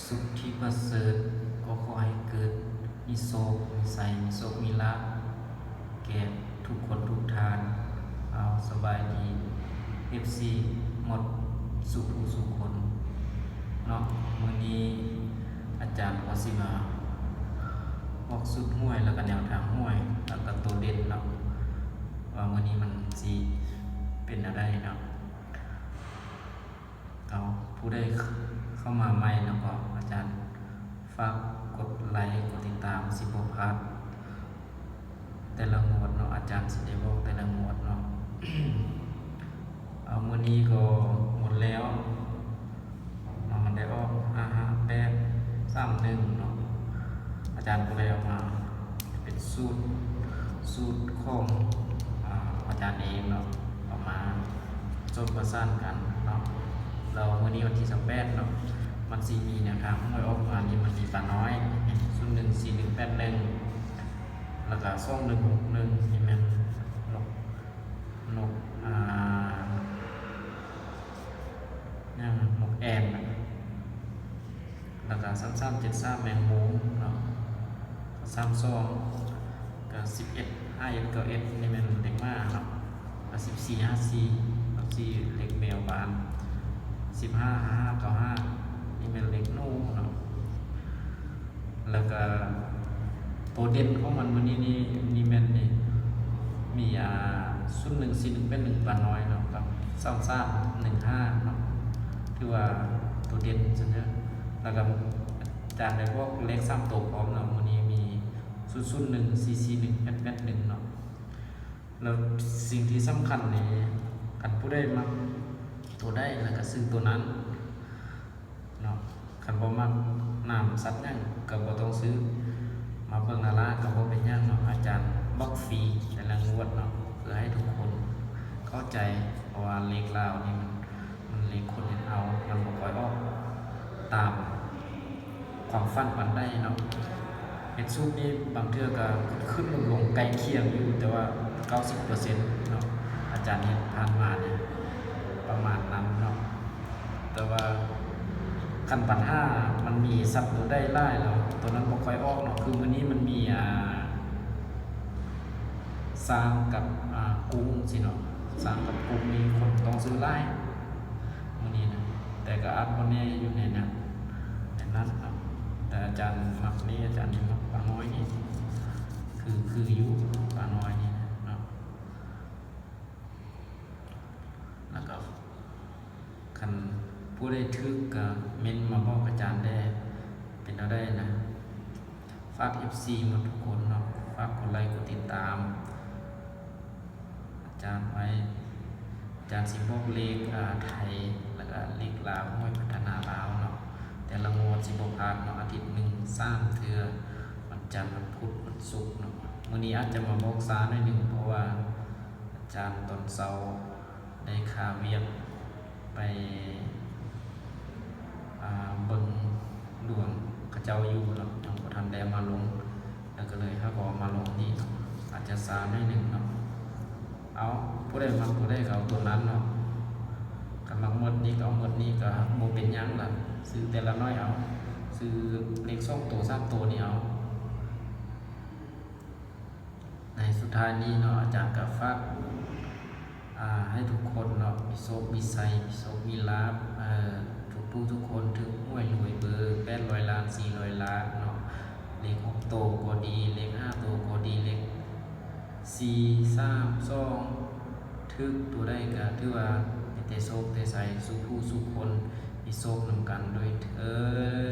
ສຸກທີ່ປະເສີດ ກໍຂໍໃຫ້ເກີດມີໂຊກມີໄຊ ມີໂຊກມີລາບ ແກ່ທຸກຄົນທຸກທ່ານ. ເອົາ ສະບາຍດີ ເອັຟຊີ ໝົດສູ່ຜູ້ສູ່ຄົນເນາະ. ມື້ນີ້ອາຈານກໍຊິມາບອກສູດຫວຍ ແລ້ວກໍແນວທາງຫວຍ ແລ້ວກໍໂຕເດັ່ນເນາະ ວ່າມື້ນີ້ມັນຊິເປັນແນວໃດເນາະ. ເອົາ ຜູ້ໃດເຂົ້າມາໃໝ່ແລ້ວກໍ ອາຈານຝາກກົດໄລ ກົດຕິດຕາມ ຊິບໍ່ພາດແຕ່ລະງວດເນາະ. ອາຈານຊິໄດ້ບອກແຕ່ລະງວດເນາະ. ເອົາ ມື້ນີ້ກໍໝົດແລ້ວເນາະ ມັນໄດ້ອອກ ຫ້າຫ້າແປດສາມໜຶ່ງເນາະ. ອາຈານກໍເລີຍເອົາມາເປັນສູດ ສູດຂອງ ອາ ອາຈານເອງເນາະ ເອົາມາ ສົມປະສານກັນເນາະ. ແລ້ວມື້ນີ້ວັນທີຊາວແປດເນາະ ມັນຊິມີແນວທາງຫວຍອອກມານີ້ ມັນມີປານ້ອຍ ສູນໜຶ່ງສີ່ໜຶ່ງແປດໜຶ່ງ ແລ້ວກະສອງໜຶ່ງຫົກໜຶ່ງ ນີ້ແມ່ນນົກ ນົກ ອ່າ ຫຍັງ ນົກແອ່ນ ແລ້ວກະສາມສາມເຈັດສາມ ແມງມຸມເນາະ ສາມສອງ ກະສິບເອັດ ຫ້າເອັດ ເກົ້າເອັດ ນີ້ແມ່ນເລກໝາເນາະ ກະສິບສີ່ ຫ້າສີ່ ເກົ້າສີ່ ເລກແມວບ້ານ ສິບຫ້າ ຫ້າຫ້າ ເກົ້າຫ້າ ນີ້ແມ່ນເລກໜູເນາະ. ແລ້ວກະໂຕເດັ່ນຂອງມັນມື້ນີ້ນີ້ ນີ້ແມ່ນນີ້ ມີ ອ່າ ສູນໜຶ່ງສີ່ໜຶ່ງແປດໜຶ່ງ ປານ້ອຍເນາະ ກັບສາມສາມໜຶ່ງຫ້າເນາະ ຖືວ່າໂຕເດັ່ນຊັ້ນເດີ. ແລ້ວກະອາຈານໄດ້ບອກເລກສາມໂຕພ້ອມເນາະ ມື້ນີ້ມີ ສູນສູນໜຶ່ງ ສີ່ສີ່ໜຶ່ງ ແປດແປດໜຶ່ງເນາະ. ແລ້ວສິ່ງທີ່ສຳຄັນນີ້ ຄັນຜູ້ໃດມັກໂຕໃດ ແລ້ວກະຊື້ໂຕນັ້ນເນາະ. ຄັນບໍ່ມັກນາມສັດຫຍັງກະບໍ່ຕ້ອງຊື້ ມາເບິ່ງລ້າໆກະບໍ່ເປັນຫຍັງເນາະ. ອາຈານບອກຟຣີແຕ່ລະງວດເນາະ ເພື່ອໃຫ້ທຸກຄົນເຂົ້າໃຈ ເພາະວ່າເລກລາວນີ້ມັນ ມັນເລກຄົນເຮັດເອົາ ມັນບໍ່ຄ່ອຍອອກຕາມ ຄວາມຝັນປານໃດເນາະ. ເຮັດສູດນີ້ບາງເທື່ອກະຂຶ້ນໆລົງໆ ໃກ້ຄຽງຢູ່ ແຕ່ວ່າເກົ້າສິບເປີເຊັນເນາະ ອາຈານເຮັດຜ່ານມານີ້ປະມານນັ້ນເນາະ. ແຕ່ວ່າຄັນບັນຫາມັນມີສັດໂຕໃດຫຼາຍແລ້ວ ໂຕນັ້ນບໍ່ຄ່ອຍອອກເນາະ. ຄືມື້ນີ້ມັນມີ ອ່າ ຊ້າງກັບ ອ່າ ກຸ້ງຊີ້ເນາະ ຊ້າງກັບກຸ້ງ ມີຄົນຕ້ອງຊື້ຫຼາຍ ມື້ນີ້ນະ ແຕ່ກໍອາດບໍ່ແນ່ຢູ່ໃນນັ້ນ ໃນນັ້ນເນາະ. ແຕ່ອາຈານມັກນີ້ ອາຈານນີ້ມັກປານ້ອຍນີ້ ຄື ຄືຢູ່ປານ້ອຍນີ້ເນາະ. ແລ້ວກໍຄັນຜູ້ໃດຖືກກໍເມັ້ນມາບອກອາຈານແດ່ ເປັນແນວໃດນະ. ຝາກເອັຟຊີໝົດທຸກຄົນເນາະ ຝາກກົດໄລກົດຕິດຕາມອາຈານໄວ້. ອາຈານຊິບອກເລກ ອ່າ ໄທ ແລ້ວກະເລກລາວ ຫວຍພັດທະນາລາວເນາະ ແຕ່ລະງວດຊິບໍ່ພາດເນາະ. ອາທິດໜຶ່ງສາມເທື່ອ ວັນຈັນ ວັນພຸດ ວັນສຸກເນາະ. ມື້ນີ້ອາດຈະມາບອກຊ້າໜ້ອຍໜຶ່ງ ເພາະວ່າອາຈານຕອນເຊົ້າໄດ້ຄາວຽກ ໄປ ອ່າ ເບິ່ງດວງເຂົາເຈົ້າຢູ່ເນາະ ຍັງບໍ່ທັນໄດ້ມາລົງ ແລ້ວກໍເລີຍຫາກໍມາລົງນີ້ເນາະ ອາດຈະຊ້າໜ້ອຍໜຶ່ງເນາະ. ເອົາ ຜູ້ໃດມັກຕົວໃດກໍເອົາຕົວນັ້ນເນາະ ຄັນມັກໝົດນີ້ກໍເອົາໝົດນີ້ ກໍບໍ່ເປັນຫຍັງລະ ຊື້ແຕ່ລະໜ້ອຍເອົາ ຊື້ເລກສອງໂຕສາມໂຕນີ້ເອົາ. ໃນສຸດທ້າຍນີ້ເນາະ ອາຈານກໍຝາກ ອ່າ ໃຫ້ທຸກຄົນເນາະ ມີໂຊກມີໄຊ ມີໂຊກມີລາບ ເອີ ທຸກຜູ້ທຸກຄົນ ຖືກຫວຍລວຍເບີແປດຮ້ອຍລ້ານ ສີ່ຮ້ອຍລ້ານເນາະ. ເລກຫົກໂຕກໍດີ ເລກຫ້າໂຕກໍດີ ເລກສີ່ ສາມ ສອງ ຖືກຕົວໃດກໍຖືວ່າມີແຕ່ໂຊກແຕ່ໄຊ ສູ່ຜູ້ສູ່ຄົນ ມີໂຊກນຳກັນດ້ວຍເທີ້ນ.